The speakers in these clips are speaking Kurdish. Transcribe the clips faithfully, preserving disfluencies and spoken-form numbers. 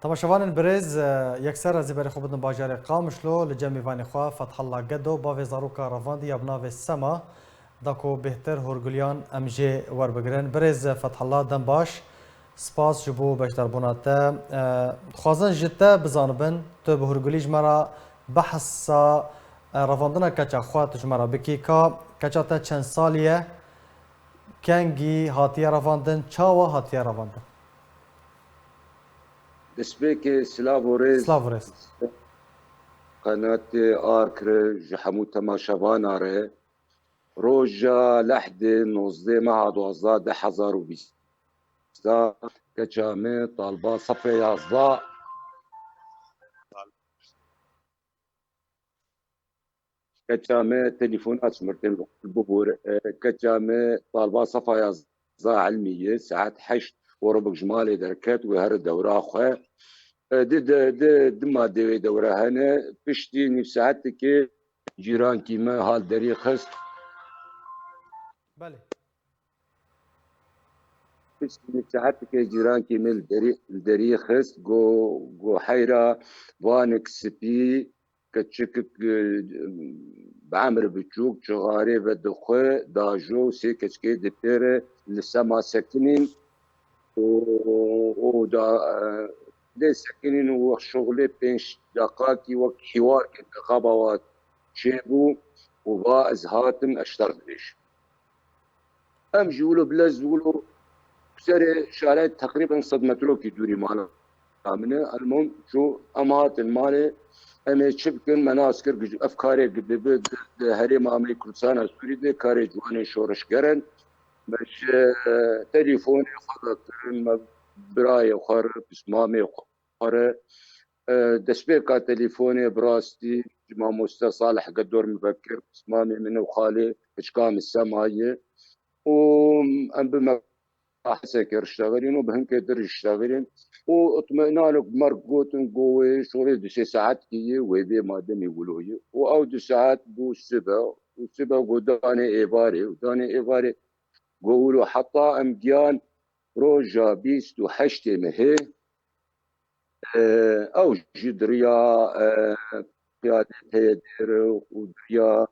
Temaşevanên birêz, e, yekser ez ê berê xwe bidim bajarê Qamişlo, li cem mêvanê xwe Fethullah Gedo, bavê zaroka revandî ya bi navê Sema, da ku bêhtir hûrguliyan em jê werbigirin. Birêz Fethullah, dem baş. Spas ji bo beşdarbûna te. E, dixwazin ji te bizanibin, tu bi hûrgulî ji me re behsa, e, revandina keça xwe tu ji me re bikî. Ka keça te çend salî ye? Kengî hatiye revandin? Çawa hatiye revandin? Destpêkê silav û rêz. Silav û rêz. Qenatê Arkre ji hemû temaşevana re. Roja lehdê nozdeh meha duwazdeh du hezar û bîst. Keça me talba sefa yazdeh. Keça me telefona çimirtên bibûr. E, keça me talba sefa yazdeh elmî ye. Saet heşt û rubik ji malê derket, wê here dewra xwe. E, di, di, di, di madê wê dewre hene. Piştî nîv saetekê cîrankî me hal derî xist. Belê. Piştî nîv saetekê cîrankî me li derî, li derî xist. Go, go heyra vanik spî, keçikik, e, bi emir biçûk, çixarê vedixwe, dajo, sê keçikê dipêre, li Sema sekinîn. û, û da, e, lê sekinîn û wext şixulê pênc deqakî wek hîwar kir, dixaba wa çêbû û va ez hatim, ez ji te re dibêjim. Em ji wilo bilez wilo serê şarê teqrîben sed metrokî dûrî mala min e. Elmom çû, em hatin malê, em ê çi bikin, me nas kir, ev karê dibe di, di herêma me Kurdistana Sûrî de karê ciwanên şoreşger in. Me ji telefonê xwe de kirin, me birayê xwe re, pismamê xwe re, e, destpêka telefonê bi rastî ji mamoste Salih Gedor min vekir, pismamê min û xalê piçka min Sema ye. Û em bi me hesekê re ştexilîn û bi hinkê dir jî ştexilîn. Û itminanok bi me re gotin, go wê şorê du sê saetkî ye, wê bê ma demê wilo ye. Û ew du saet bû sibe. Û sibe go danê êvarê. Û danê êvarê go wilo heta em giyan roja bîst û heştê mehê, e, ew jî diriya, e, qiyadê P Y D'ê re û diriya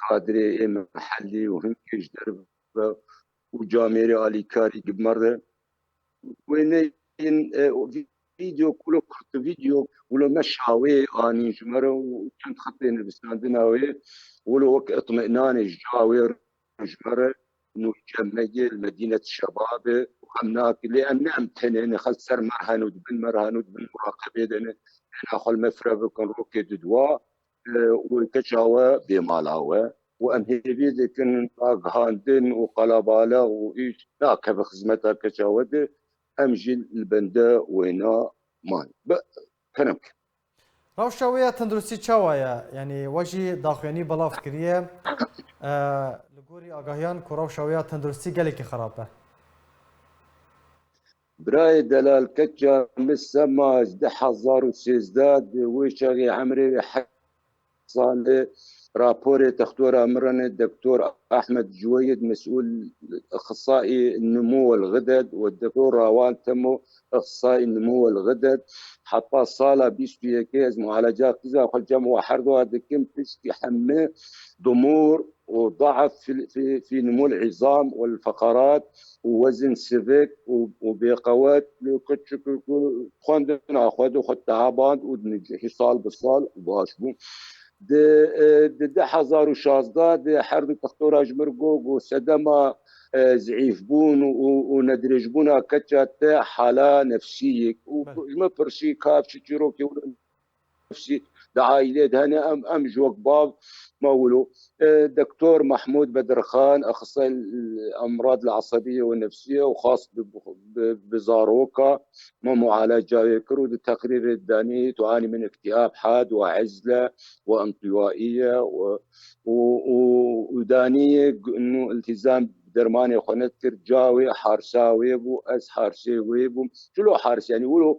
kadrê ê mehellî û hinkê ji derve û camêrê alîkarî gi me re. Wêneyên, e, vîdeo, kulo kurt vîdeo, wilo me şawê anîn ji me re û çend xetê nivîsandina wê, wilo wek itminanê ji ca wê ji me re, nû cem me yê li Medînet Şebab e û xem nake. Lê em ne em tenê ne, xelk ser me re hene û dibin me re hene û dibin muraqebê de ne. Hêna xwe li me fire bikin, rokê didiwa, e, û keça we bê mala we. Û em hêvî dikin ragihandin û qelebalex û îş nakeve xizmeta keça we de, em jî li bende wêna man. Bi kerem ke. Rewşa wê ya tenduristî çawa ye? Yanî we jî daxuyanî belav kiriye. E, li gorî agahiyan ku rewşa wê ya tenduristî gelekî xerab e. Birayê delal, keça min Sema ji du hezar û sêzdeh, di wê çaxê emrê wê heşt sal e, raporê textora min re ne, Doktor Ahmed Cuweyid, mesûl ixtisaî nimû wel xided, û Doktor Rawan Temo, ixtisaî nimû wel xided. Heta sala bîst û yekê ez mualeca qîza xwe cem we herduwa dikim, piştî heme dumûr û daef fî, fî, fî nimû l-îzam wel feqerat û wezin sivik û, û bêqewet, lê ku çi ku, ku xwendina xwe di xwe tehaband û di nicihî sal bi sal baş bû. Di, e, di du hezar û şazdeh de her du textora ji mir got, got sedema, e, zîîfbûn û, û nedirêjbûna keça te hala nefsî ye. Û Belê. Ji min pirsî, ka ev çi çîrokê wilo nefsî di aîlê de hene, em, em ji wek bav me wilo. E, Doktor Mahmud Bedirxan, axsay emrad el-asebiye û nefsiye û xas bi, bi, bi zaroka me mualeca wê kir û di teqrîrê danî tuanî min îktîab had û izle û intîwaiye û, û, û, û danî nû îltîzam bi dermanê xwe nedikir, ca wê harsa wê bû, ez harsê wê bûm. Çilo hars, yanî wilo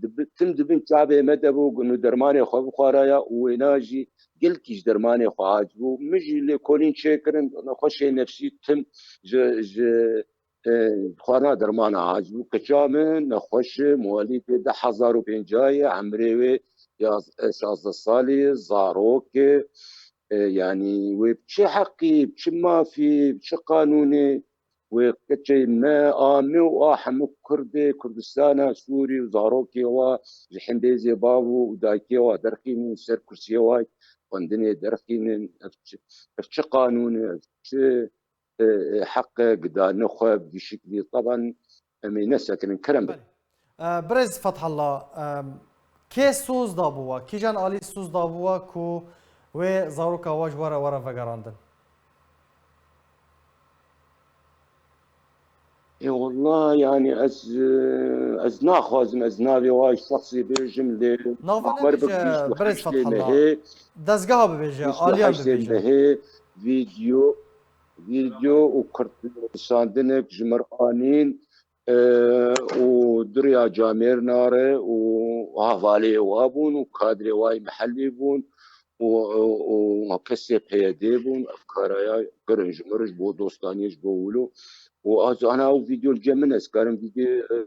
dibi-, tim dibin çavê me de bû, nû dermanê xwe bixwaraya û wêna jî gelkî ji dermanê xwe aciz bû. Min jî lêkolîn çêkirin, nexweşê nefsî tim ji, ji e, xwarina dermana hacî bû. Keça min nexweş e, mewalîdê du hezar û pêncî ye, emrê wê yaz-, e, şazdeh salî ye, zarok e. E, yanî wê bi çi heqî, bi çi mafî, bi çi qanûnê wê keçê me, a me û a hemû Kurdê Kurdistana Sûrî û zarokê wa ji hindêzê bav û dayikê wa derxînin, ser kursiyê wa xwendinê derxînin, ev çi, ev çi qanûn e, ev çi e, e, heqe, gidane xwe bi vî şiklî. Taban em ê nesekinin. Kerem bike. Belê. E, Birêz Fethullah, e, kê soz dabû we? Kîjan alî soz dabû we ku wê zaroka we ji we re were vegerandin? Ê wallah, yanî ez, e, ez naxwazim ez navê wa şexsî bêjim, lê Nava wer bi nebêje, bîst û heştê Birêz Fethullah. Mehê, Dezgeha bibêje, bîst û heştê aliyan bibêje. Mehê, vîdeo, vîdeo û kurtnivîsandinek ji mir anîn, e, û duriya camêrna re û hevalê wa bûn û kadrê wa yê mehellî bûn û, û, û kesê P Y D bûn. Ev karaya kirin ji mir, ji bo dostaniyê, ji bo wilo. Û az ana ew vîdeo li cem min, ez karim vîdeo, e,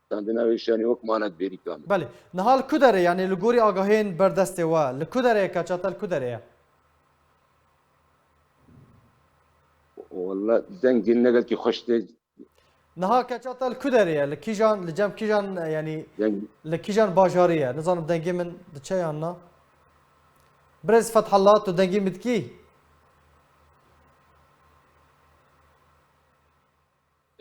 Çandina wê şanî wek mana di bêrîka min. Belê. Niha li ku derê, yanî li gorî agahiyên ber destê we, li ku derê ye, keça te li ku derê ye? Walla dengê ne gelkî xweş tê. Niha keça te li ku derê ye? Li kîjan, li cem kîjan, yanî Deng- li kîjan bajarî ye? Nizanim dengê min diçe yan na? Birêz Fethullah, tu dengê min dikî?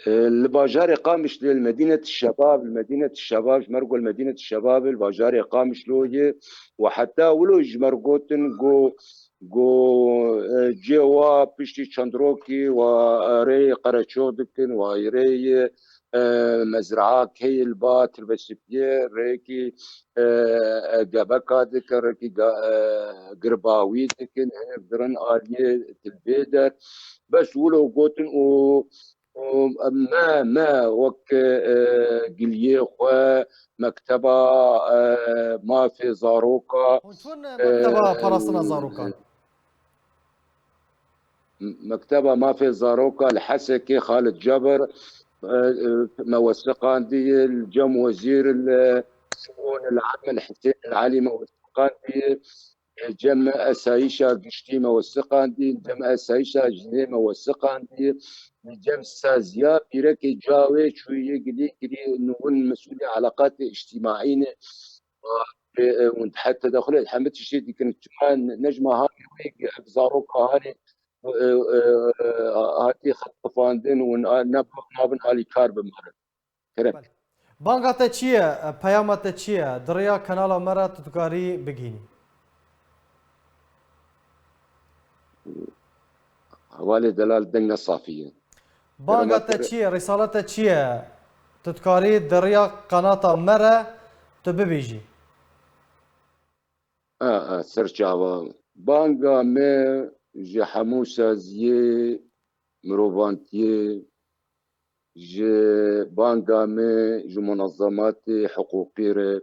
E, li bajarê Qamişlê, li Medînet Şebab, li Medînet Şebab, ji me re got li Medînet Şebab, li bajarê Qamişlo ye, û heta wilo ji me re gotin, got, got, e, cê wa piştî çend rokî wa, e, rê Qereço dikin, wa rê, e, mezraa keyê li ba Tilbesipiyê, rêkî, e, e, gebeka dikin, rêkî ga-, e, girbawî dikin, hinek dirin aliyê tilbê der. Bes wilo gotin û û me, me wek, e, giliyê xwe, mekteba, e, mafê zaroka, Hûn çûn e, mekteba parastina zarokan? Mekteba mafê zaroka li Hesekê Xalid Cebir, e, e, me wesiqandiye, li cem wezîr li şuûn el amel Hisên el Elî me wesiqandiye. Cem Esayîşa Giştî me wesiqandî, Cem Esayîşa Jinê me wesiqandî, Cem Saziya Pîrekê Cawê çûyî gilî kirî, nûwin mesûlê eleqatê îctîmaî ne. E, e, hûn dihet tedexulê hemî tiştê dikin. Çima ne ji me hanê wê ev zaroka hanê, e, e, e, hatî xetifandin û na-, ne, nabin alîkar bi me re. Kerem. Belê. Banga te çi ye? Peyama te çi ye? Di rêya kanala me re tu dikarî bigihînî. Hevalê delal, deng ne safî ye. Banga te çi ye? Rîsala te çi ye? Tu dikarî di rêya qanata me re tu bibêjî. A, a, ser çava. Banga me ji hemû saziyê mirovantiyê, ji banga me ji munezematê hiqûqî re,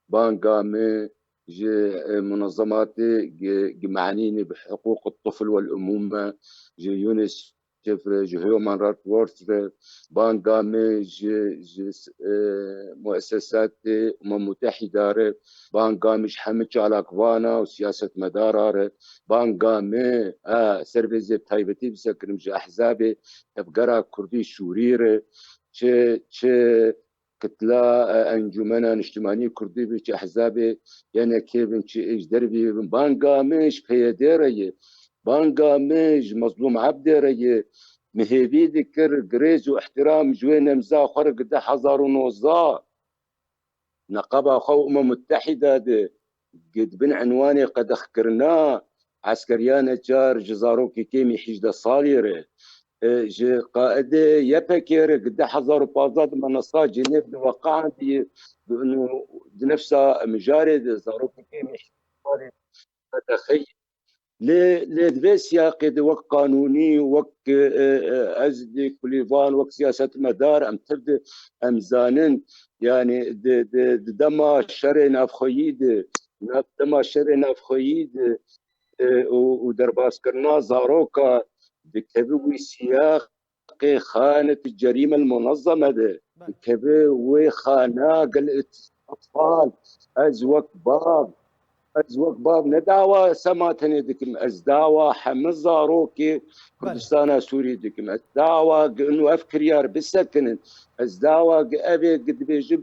banga me ji, e, munezematê gi-, gimanînê bi hiqûq tifl wel umûm me, ji UNICEF re, ji Human Rights Watch re, banga me ji, ji, e, muesesatê Umem Mutehîda re, banga me ji hemî çalakvana û siyasetmedara re, banga me, e, ser vê zê bi taybetî bisekirim ji ehzabê tevgera Kurdî Sûrî re, çi, çi kitla, e, Encûmena Niştimanî Kurdî be, çi ehzabê Y N K bin, çi ê ji dervî bin, banga me ji P Y D re ye, banga me ji Mezlûm Ebdê re ye. Me hêvî dikir, girêz û ihtiram ji wê nemza xwe re gi du hezar û nozdeh neqeba xwe û Umem Mutehîda de, gi di bin enwanê qedexkirina eskeriya neçar ji zarokê kêmî hejdeh salî re, e, ji qaidê Y P G re gi du hezar û pazdeh de me nesa Cenêv de weqandî, di, di nefsa mijarê de zarokê kêmî hejdeh salî qedexeyî. Lê, lê di vê siyaqê de wek qanûnî, wek, e, e, ez di kulîvan, wek siyasetmedar, em tev de, em zanin, yanî di, di, di dema şerê navxweyî de, nav-, dema şerê navxweyî de, e, û, û derbaskirina zaroka dikeve wî siyaq, qê xanet cerîme munezzeme de. Belê. Dikeve wê xana gel etfal. Ez wek bav, ez wek bav ne dawa Sema tenê dikim. Ez dawa heme zarokê Belê. Kurdistana Sûrî dikim. Ez dawa gi inu ev kiryar bisekinin. Ez dawa gi evê gi dibêjim,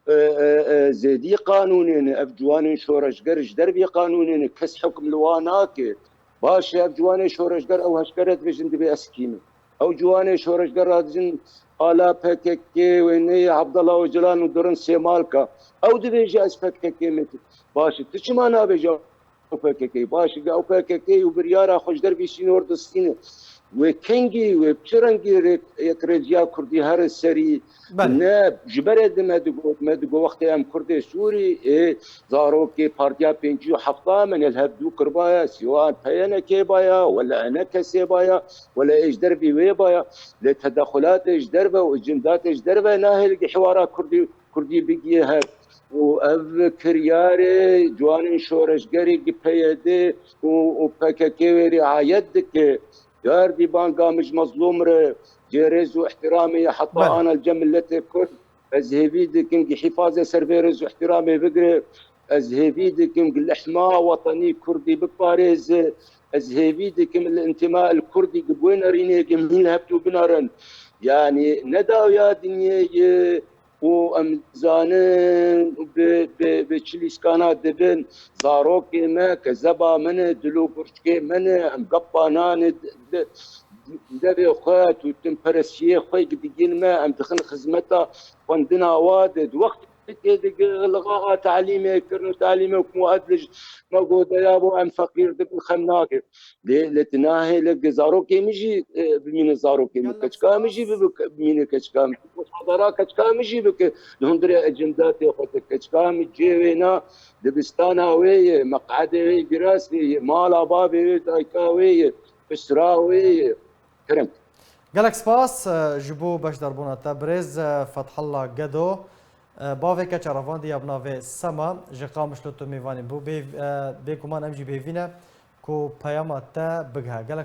e, e, e, zêdî qanûnê ne. Ev ciwanên şoreşger ji dervê qanûnê ne. Kes hukm li wan nake. Baş e, ev ciwanê şoreşger ew heşkere dibêjin, dibê ez kî me. Ew ciwanê şoreşger radijin ala P K K wê neyê Abdullah Ocalan û dirin Sêmalka. Ew dibêje ez P K K me. Baş e, tu çima nabêje ew P K K? Baş e, ew P K K û biryara xwe ji dervê sînor distîne. Wê kengî, wê bi çi rengî rê-, yekrêziya Kurdî here serî? Belê. Ne, ji berê de me digot, me digot wextê em Kurdê Sûrî, ê, zarokê Partiya pêncî û hefta me ne li hev dû kiribaya, sî wan P Y N K baya, wele E N K S baya, wele ê ji dervî wê baya. Lê tedexulatê ji derve û icimdatê ji derve nahêle gi hiwara Kurdî, Kurdî bigihê hev. Û ev kiryarê ciwanên şoreşgerê gi P Y D û, û P K K wê riayet dike. Yar dî banga min ji mezlûm re cê rêz û ihtiramê ye heta Belê. Ana li cem miletê Kurd. Ez hêvî dikim gi hîfazê ser vê rêz û ihtiramê bigire. Ez hêvî dikim gi lehma wetenî Kurdî biparêze. Ez hêvî dikim li întima el Kurdî gi guê nerînê gi min li hevdû binerin. Yanî ne dawiya dinyê ye û em zanin bi, bi, bi çilîskana dibin. Zarokê me, kezeba me ne, dil û gurçkê me ne, em gepa nanê di, di, devê xwe, tûtinperestiyê xwe digîn me, em dixin xizmeta xwendina wa de. Di wextê tê digilixa a talîmê kirin û talîmê hikûmet li ji me godeya bo em feqîr dibin, xem nake. Lê, lê tu nahêle gi zarokê min jî, e, bimîne zarokê min. Gelek Keçika min jî spas. Bibe ke-, bimîne keçika min. Musadara keçika min jî bike. Li hundirê ecêndatê xwe de keçika min cê wê na, dibistana wê ye, meqedê wê girasê ye, mala bavê wê dayika wê ye, pisra wê ye. Kerem. Gelek spas, e, ji bo beşdarbûna te. Birêz, e, Fethullah Gedo, e, bavê keça revandî ya bi navê Sema ji Qamişlo tu mêvanê bû. Bê, e, bêguman em jî bêvî ne ku peyama te bigihe. Gelek